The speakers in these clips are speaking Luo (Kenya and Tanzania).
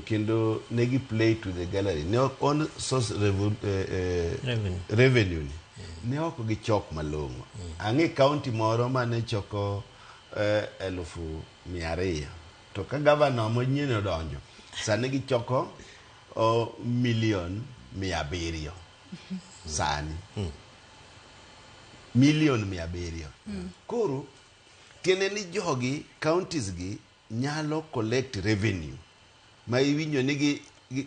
kendo ne gi play to the gallery ne ok on source Revenue. Revenue ni ne ok gichok malong'o. Ang'e county moro mane choko 200,000, to ka gavana manyien odonjo, sani gichoko 700,000,000, sani 700,000,000. Koro tiende ni jogi, counties gi nyalo collect revenue ma iwinjo ni gi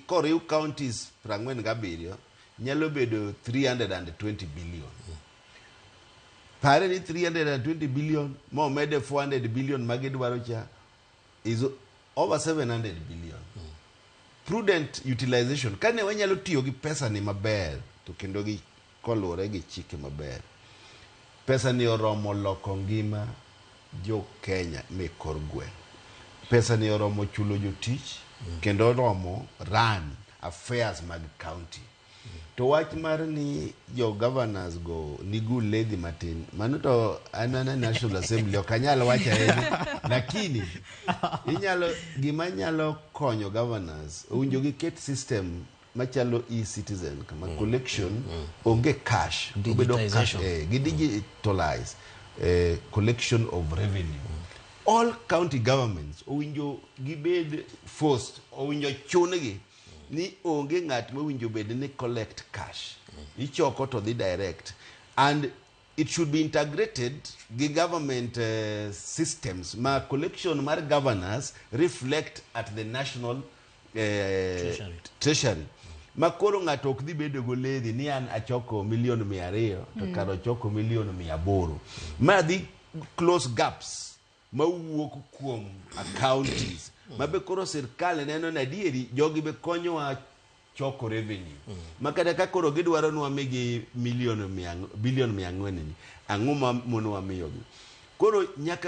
koriw counties 47 nyalo bedo 320 billion. Pare ni 320 billion momede 400 billion ma gidwaro cha is over 700 billion. Prudent utilization, kane wanyalo tiyo gi pesa ni maber to kendo gi koluwore gi chike maber, pesa ni oromo loko ngima jo Kenya me kor gweng'. Pesa ni oromo chulo jotich kendo oromo run affairs mag county. To wach mar ni jo governors go nigi ledhi matin, mano to an e National Assembly ok anyal wacho ahinya, lakini inyalo gima nyalo konyo governors, owinjo giket system machalo e-citizen kama collection onge cash, obedo cash. Digitization. Gi digitalize collection of revenue. All county governments owinjo gibed forced, owinjo chun-gi ni onge ng'at mowinjo bed ni collect cash, ichoko to dhi direct, and it should be integrated gi government systems ma collection mar governors reflect at the national Treasury. Treasury, ma koro ng'ato ok dhi bedo go ledhi ni an achoko 200,000,000 to kar ochoko 800,000,000, ma dhi close gaps mawuok kuom counties ma be koro sirkal neno ni adieri jogi be konyowa choko revenue, ma kata ka koro gidwaro ni wamigi milion mia 400,000,000 ni, ang'o ma monowa miyogi? Koro nyaka